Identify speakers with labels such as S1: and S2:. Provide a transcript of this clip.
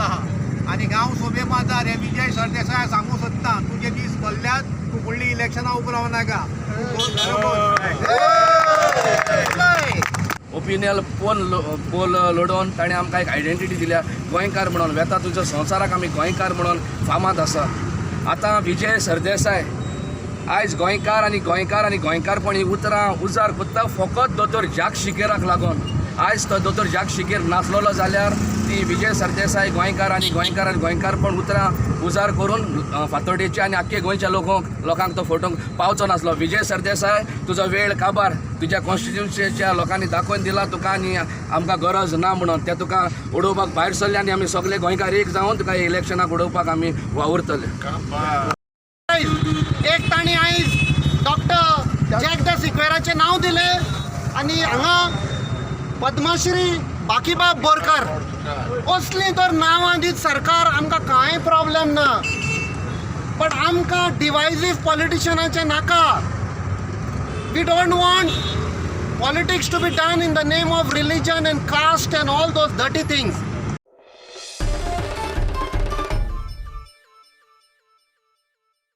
S1: आहा. आनी गांव सोबे बाजार हे विजय सरदेसाय सांगूंक सोदता, तुजे दीस भरल्यात, तूं फुडलीं इलेक्शनां उबो रावनाका. तूं घरा बस.
S2: ओपिनियल पोल पोल लडोवन ताणें आमकां एक आयडेंटिटी दिल्या गोंयकार म्हणून. वेता तुज्या संवसाराक आमी गोंयकार म्हणून फामाद आसा. आतां विजय सरदेसाय आयज गोंयकार आनी गोंयकार आनी गोंयकारपण ही उतरां उजार कोत्ता फकत दोतोर जाक शिकेराक लागून. आयज तो दोतोर जाक शिकेर नासलेलो जाल्यार ती विजय सरदेसाय गोंयकार आनी गोंयकार आनी गोंयकारपण उतरां उजार करून फातोर्डेच्या आनी आख्खे गोंयच्या लोकांक तो फोटोंक पावचो नासलो. विजय सरदेसाय, तुजो वेळ काबार. तुज्या कॉन्स्टिट्युन्सीच्या लोकांनी दाखोवन दिला तुका आनी आमकां गरज ना म्हणून. ते तुका उडोवपाक भायर सरले आनी आमी सगळे गोंयकार एक जावन तुका इलेक्शनाक उडोवपाक आमी वावुरतले.
S3: एक तांणी आयज डॉक्टर जॅक the सिक्वेराचें नांव दिलें आनी हांगा पद्मश्री बाकीबाब बोरकार असलीं तर नांवां दीत सरकार, आमकां कांय प्रॉब्लेम ना, बट आमकां डिवायजीव पॉलिटिशनाचें नाका. We don't want politics to be done in the name of religion and caste and all those dirty things.